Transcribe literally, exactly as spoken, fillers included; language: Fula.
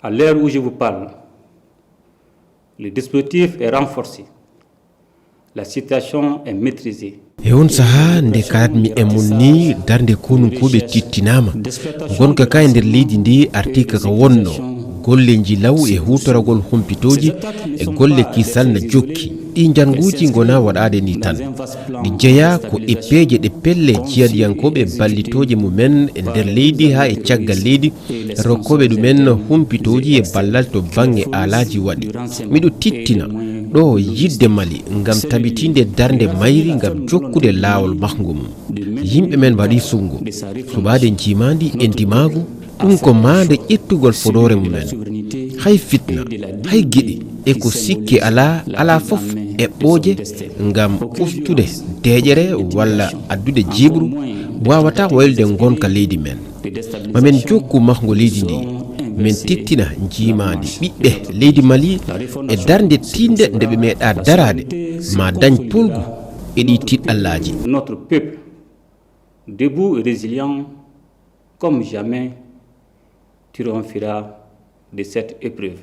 À l'heure où je vous parle, le dispositif est renforcé. La situation est maîtrisée. E on sahaa nde kalatmi e mon ni, darnde konunkoɓe tittinaama. Ngonka ka e nder leydi ndi artii ka wonno. Golleeji law e huutoragol humpitooji e golle kisal na jokki. Ɗi njannguuji ngonaa waɗaade ni tan. Ɗi jeyaa ko e peeje ɗe pelle jihadiyankooɓe ballitooje mumen e nder leydi haa e caggal leydi, rokkooɓe ɗumen humpitooji e ballal to bannge aalaaji waɗi. Miɗo tittina ɗo yiɗde Mali ngam tabitinde darnde mayri ngam jokkude laawol mahngo mum. Yimɓe men mbaɗi sunngo, suɓaade njiimaandi e ndimaagu, ɗum ko maande ƴettugol fodoore mumen. Hay fitna, hay geɗi e ko sikke alaa, alaa fof eɓɓooje ngam ustude deeƴere walla addude jiiɓru waawata waylude ngonka leydi men. Ma men jokku mahngo leydi ndi, men tittina njiimaandi ɓiɓɓe leydi Mali e darnde tiiɗnde nde ɓe meeɗaa daraade, ma dañ poolgu e ɗii tiiɗallaaji. Notre peuple, debout et résilient comme jamais, triomphera de cette épreuve.